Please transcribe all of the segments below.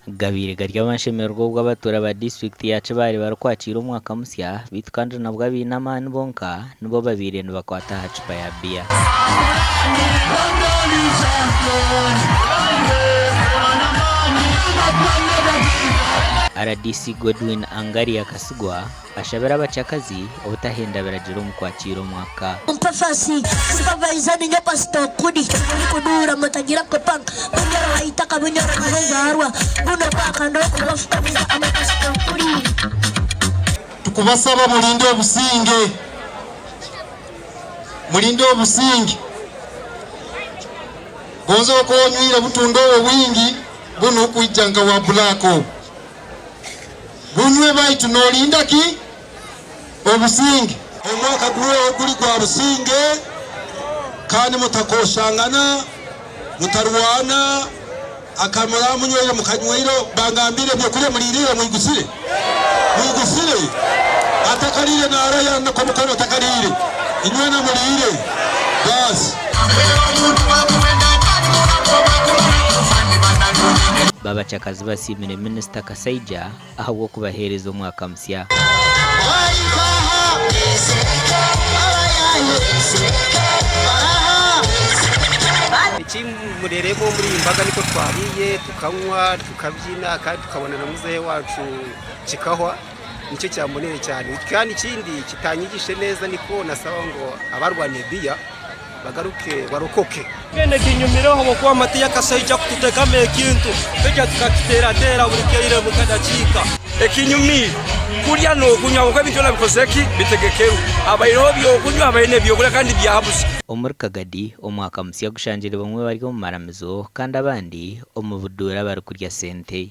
Gabaire gari amashemererwa obwo abatuura ba disiturikiti ya Kibaale barikwakiira omwaka musya beitu kandi nabwo abaine amaani bonka nibo babaire nibakwata aha cupa ya biya. Rdc Godwin Angaria Kasigwa Ashabire abacakazi obutahenda biragiro omu kwakiira omwaka. Mpafasi supervisor ninye pastor Okudi Kuduura mutagira kupanga Bunyoro haitaka Bunyoro niho nzaarwa Buno kwaka ndokubafukamiza ama pastor Okudi. Tukubasaba mulinde obusinge, mulinde obusinge. Gonza okuba onywire butunda obwo bwingi bunu kwija nka wa black obu. Bunywe baitu nolinda ki? Obusinge. Omwaka guhweho guri gwa businge, kandi mutakoshangana, mutarwana, akamura munywire mukanyweire, bangambire ebyokurya muriirire mwigusire? Mwigusire? Atakariire naraya nkomukono atakariire, inywena muriire, baasi. Babacakazi basiimire Minisita Kasaija ahabw'okubaheereza omwaka musya. Ekimureeremu omuri iyi mbaga nikwo twariire tukanywa tukabyina kandi tukabona na muzehe wacu kikahwa nikyo kyambonire cyane kandi ikindi kitanyigishe neza niko nasaba ngo abarwaniye biya bagaruke barokoke. Mbwenu ekinyumireho ahabw'okuba Matiya akashaija kututeekamu ekintu twija tukakiteerateera buri kaire buri kadakiika. Ekinyumiire kurya n'okunywa ahabw'okuba ebintu byona bikozire ki? Bitegekerwe. Habaireho eby'okunywa, habaireho n'eby'okurya kandi byabusa. Omuri Kagadi, omwaka musya gushangire bamwe bari omu maramizo kandi abandi omu buduura barikurya sente.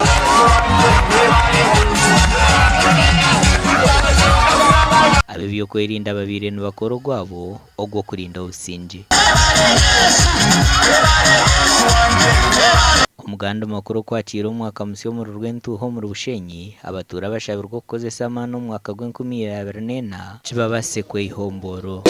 Ab'eby'okwerinda babaire nibakora ogwabo ogw'okurinda obusingye. Omuganda makuru okwakiira omwaka musya omuri Rwentuuha omuri Bushenyi, abatuura bashabirwe okukozesa amaani omu mwaka gw'enkumi abiri n'ena kibabaasise kweiha omu bworo.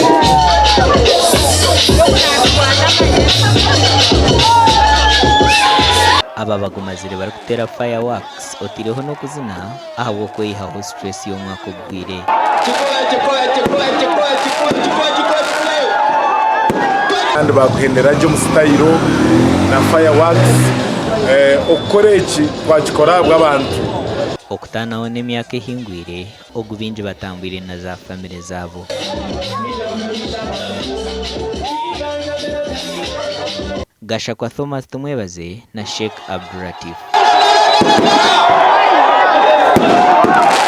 Aba bagumazire barikuteera fireworks oteireho n'okuzina ahabw'okweihaho stress y'omwaka oguhweire. Kandi baakuhendera gye omu sitayiro na fireworks. Okukora eki twakikora ahabw'abantu. Okutaanaho n'emyaka ehingwire, ogu baingi batambwire na za famire zaabo. Gashakwa Thomas Tumwebaze na Sheikh Abduratif.